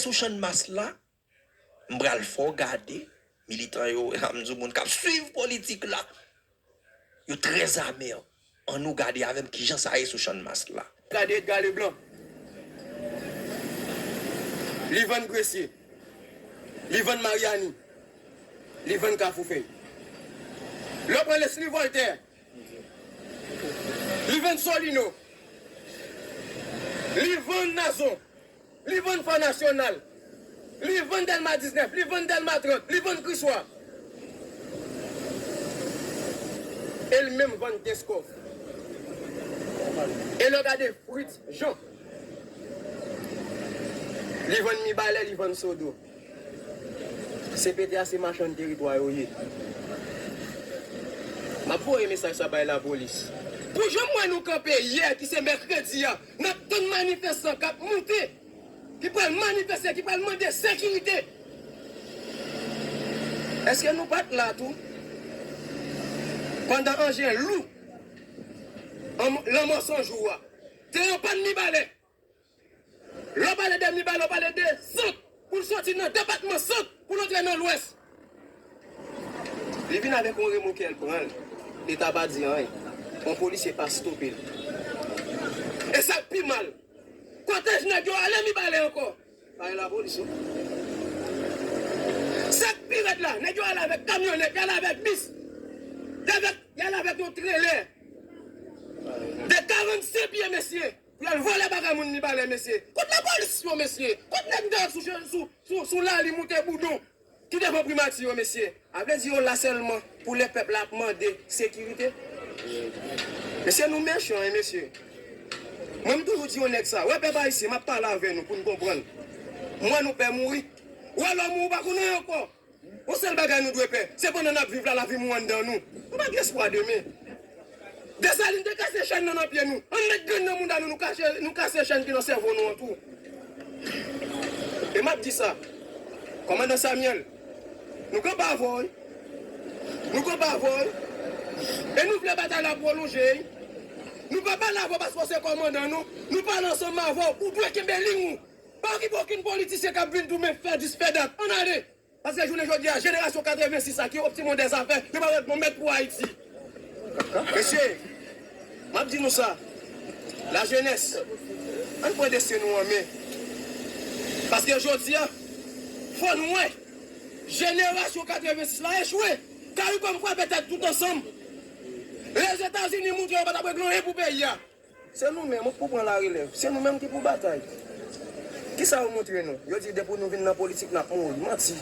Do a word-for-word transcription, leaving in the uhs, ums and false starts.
Sou Channmas la, m pral fè w gade, militan yo, m di w, moun k ap swiv politik la, yo trè amè. Ann nou gade avè m kijan sa ye sou Channmas la. Gade Edgar Leblanc. Li vann Gresye. Li vann Maryani. Li vann Kafou Fèy. Lè w pran Leslie Voltaire, li vann Solino. Li vann Nazon. Li vann Fò Nasyonal. Li vann Dèlma diznèf. Li vann Dèlma trant. Li vann Kriswa. E l menm vann Kenskòf. E lè w gade Fritz Jean, li vann Mibalè, li vann Sodo. C P T a se machann teritwa yo ye. M ap voye mesaj sa bay lapolis. Pou jan m wè nou kanpe yè, ki se mèkredi a, n ap tann manifestan k ap moute, ki pral manifeste, ki pral mande sekirite. Èske nou pa t la tou? Pandan anjen lou, an-, lanmò san jou a, te yon pàn Mibalè. Lè w pale de Mibalè, w pale de Sant, pou l soti nan depatman Sant, pou l antre nan Lwès. Li vin avèk yon remokè, l pran l. Leta pa di anyen. Yon polisye pa stope l. E sa k pi mal, kòtèj nèg yo ale Mibalè ankò. Pa gen lapolis, non. Sa k pi rèd la, nèg yo ale avèk kamyonèt, y ale avèk bis, y avèk, y ale avèk yon trelè de karannsenk pye, mesye, pou y al vòlè bagay moun Mibalè, mesye. Kot lapolis yo, mesye? Kot nèg dèyè sou, sou, sou, sou lali moute boudon ki devan primati yo, mesye? A vle di yo la sèlman pou lè pèp la ap mande sekirite? Mesye, nou mechan, wi, mesye. Mwen, m toujou di yon nèg sa, wè pèp ayisyen, m ap pale avè nou pou n konprann. M wè nou pè mouri. Ou wè lè w mouri, ou pa konn anyen ankò. Yon sèl bagay nou dwe pè, se pandan n ap viv la, lavi m ou anndan nou. Nou pa gen espwa demen. Desalin te kase chèn nan nan pye nou. Ann met grenn nan mouda nou, nou kache, nou kase chèn ki nan sèvo nou an tou. E m ap di sa, kòmandan Samuel, nou kanpe avè w, wi. Nou kanpe avè w, wi. E nou vle batay la pwolonje, wi. Nou pa pale avè w paske w se kòmandan nou. Nou pale ansanm avè w. Ou dwe kenbe liy ou. Pa okipe okenn politisyen k ap vin di w men fè dis fè dat. Ann ale. Paske jounen jodi a, jenerasyon katrevensis la ki optimon dèzafè, yo pa wè bon mèt pou Ayiti. Mesye, m ap di nou sa, lajenès, ann pran desten nou an men. Paske jodi a, fò n wè, jenerasyon katrevensis la echwe. Caricom frape tèt tout ansanm. Lèzetazini moutre yo pa t ap regle anyen pou peyi a. Se nou menm, ou pou pran larelèv. Se nou menm ki pou batay. Kisa yo montre nou? Yo di depi nou vin nan politik, n ap mouri. Manti.